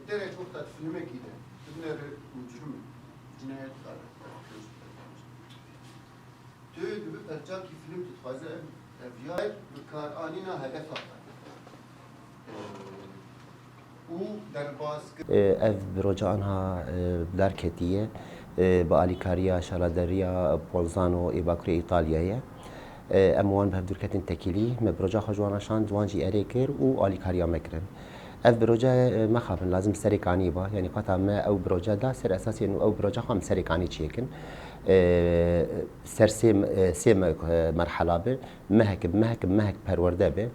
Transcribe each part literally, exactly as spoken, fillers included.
Gerek wexta di filmekî de binêre mucrim e, cinayetkarê. Tu dibi perçakî film tu dixwaze ev, ev ya bi kar anîna hedefa xwe. Û derbas kir. Ev proje anha, e, bi dar ketiye, e, bi alîkariya şaladeriya Bolzano ê Bakurê Îtalyayê. E, em wan bi hevdûr ketin tekîlî, me proja xwe ji wan re şand, wan jî erê kir û alîkariya me kirin. Ev proje, e, mexabin lazim serê kanî ba, yanî qata me ew proje da ser esasê û ew proje xwe em serê kanî çêkin. E, ser sê, e, sê me-, e, merhela bi, mehek bi mehek bi mehek perwerde bi.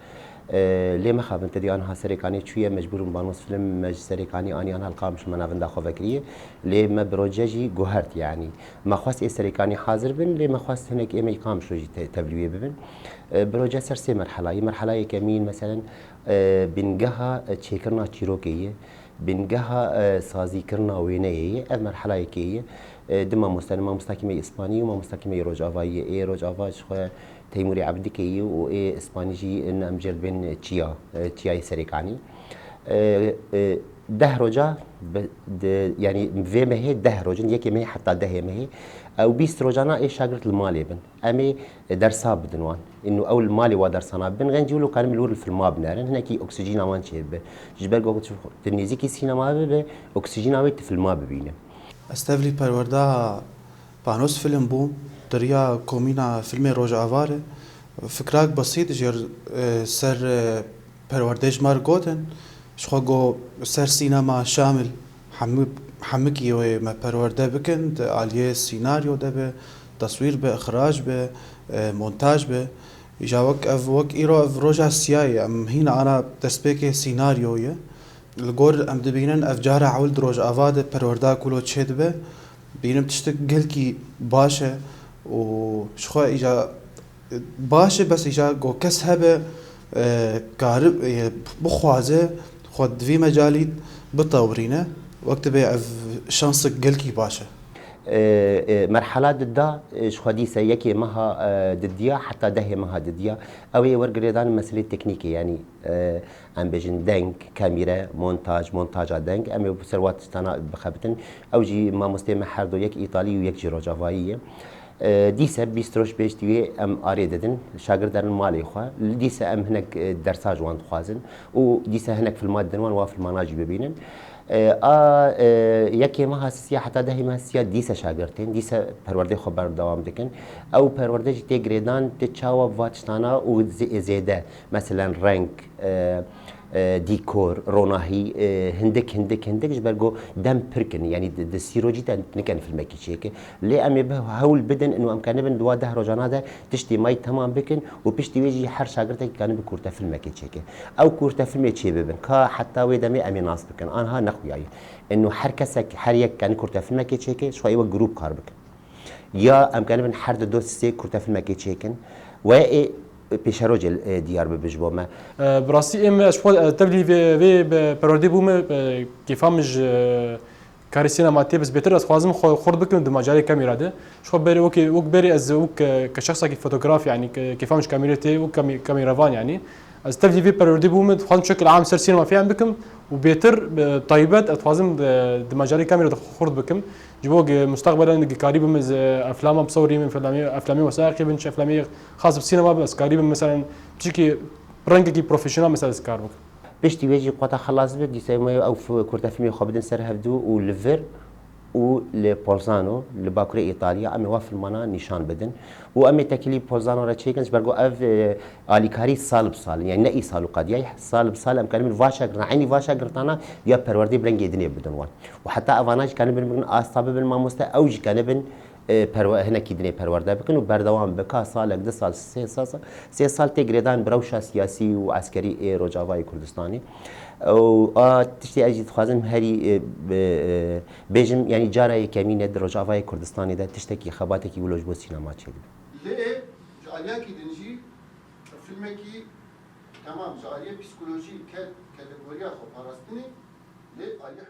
E, lê mexabin te dî anha serê kanî çûye, mecbûr in banos film me ji serê kanî anî anha li Qamişlo me navenda xwe vekiriye. Lê me proje jî guhert, yanî me xwest ê serê kanî hazir bin, lê me xwest hinek ê me yî Qamişlo jî te-, tevlî wê bibin. E, proje ser sê merhela ye. Merhela yekemîn, meselen, e, bingeha, e, çêkirina çîrokê ye. Bingeha, e, sazîkirina wêneyê ye. Ev merhela yekê ye. E, di mamoste ne, mamostakî me yê Îspanî û mamostakî me yê Rojavayî ye. Ê Rojava ji xwe Teymûrê Ebdikê ye û ê Îspanî jî in em jê dibên çiya, e, çiyayê Serêkanî. E, e, deh roja bi, di, yanî vê mehê deh roj in, yekê mehê heta dehê mehê. Ew bîst rojana ê şagirt li malê bin. Em ê dersa bidin wan. Ino ew li malê wa dersana bibin, xencî wilo karin li wir li filma binerin, hinekî oksîjîna wan çêbibe. Ji ber ku tu nêzîkî sînema bibe, oksîjîna wê tu filma bibîne. Ez tevlî perwerda Panos Film bûm, di riya komîna filmê Rojava re. Fikrak besît jê, e, ser, e, perwerdê ji me re gotin. Ji xwe got ser sînema şamil hemû, hemikî wê me perwerde bikin, di aliyê sînaryo de be, teswîr be, ixrac be, e, montaj be. Îja wek ev, wek îro ev roja siyayê, em hîna ana destpêkê sînaryo ye. Li gor em dibînin ev cara ewil di Rojava de perwerda kulo çêdibe. Bînim tiştek gelkî baş e û ji xwe îja baş e, bes îja ku kes hebe, e, kari-, e, bixwaze xwe di vî mecalî bitewirîne, wek dibe ev şansek gelkî baş e. E, e, merhela dida, e, ji xwe dîse yekê meha, e, didiya heta dehê meha didiya. Ew ê wer girêdan meselê teknîkê, yanî, e, em bêjin deng, kamîre, montaj, montaja deng, em ê ser wa tiştana bixebitin. Ew jî mamosteyê me her do, yek Îtalî û yek jî Rojavayî ye. E, dîse bîst roj pêş di wê em arê didin, şagird derin malê xwe. Dîse em hinek, e, dersa ji wan dixwazin û dîse hinek filma didin wan, wan filmana jî bibînin. E, a, e, yekê meha sisiya heta dehê meha sisiya dîse şagird tên, dîse perwerdê xwe berdewam dikin. Ew perwerde jî tê girêdan, tê çawa va tiştana û zê-, zêde, meselen reng, e, e, dîkor, ronahî, e, hindik, hindik, hindik, ji ber ku dem pir kin, yanî di, di sî rojî de niken filmekî çêke. Lê em ê bi hewl bidin, ino em kenibin di wa deh rojana de tiştê me yî temam bikin û piştî wê jî her şagirtekî kanibe kurte filmekê çêke. Ew kurte filmê çê bibin, ka heta wê demê em ê nas bikin. Anha nexuyaye. Ino her kesek, her yek kani kurte filmekê çêke, ji xwe ê wek grûp kar bikin. Ya em kanibin her di do sê kurte filmekê çêkin. We ê pêşerojê, e, diyar bibe ji bo me. E, bi rastî êm ez ji xwe, e, tevlî vê, vê bi perwerdê bûme, e, kêfa min ji, e, karê sînema tê, bes bêtir ez xwazim xwe xurt bikim di macarê kamera de. Ji xwe berê wekî, wek berê ez wek, e, ke şexsekî fotograf, yanî ke, kêfa min ji kamera tê, wek kamî-, kameravan yanî. Ez tevlî vê perwerdê bûme, dixwazim şekil am ser sînema fêm bikim û bêtir, e, taybet ez dixwazim di, di macarê kamera de xurt bikim. Ji bo ge mustaqbelen ge karî bim ez, e, eflama bisewrî min, eflamê, eflamê wesaiqî bin, çi eflamê xas bi sînema bin, ez karî bim, meselen, çikî rengekî profesyonel, mesela, ez kar bikim. Piştî wê jî qota xelas bi, dîsa me ew f-, kurte filmê xwe bidin ser hevdû û li vir û li Bolzano, li Bakurê Îtalya, em ê wa filmana nîşan bidin. Û em ê tekilî Bolzano re çêkin, ji ber ku ev, e, alîkarî sal bi sal in, yani ne îsal û qediya, sal bi sal em kanibin vaşa girtin, eynî vaşa girtana ya perwerdê bi rengê dinê bidin wan. Û heta evana jî kanibin, bigin asta bibin mamoste, ew jî kanibin, e, perwe-, hinekî dinê perwerde bikin û berdewam bibe. Ka salek, du sal, sê sal, sê sal tê girêdan bi rewşa siyasî û eskerî ê Rojavayê Kurdistanê. Û a tiştê ez jî dixwazim herî, e, bi, e, bêjim, yanî cara yekemîn e di Rojavayê Kurdistanê de tiştekî, xebatekî wilo ji bo sînema çêdibe. Lê ji aliyekî din jî filmekî, temam, ji aliyê psîkolojî, ke-, keleboriya xwe parastinê, lê aliyê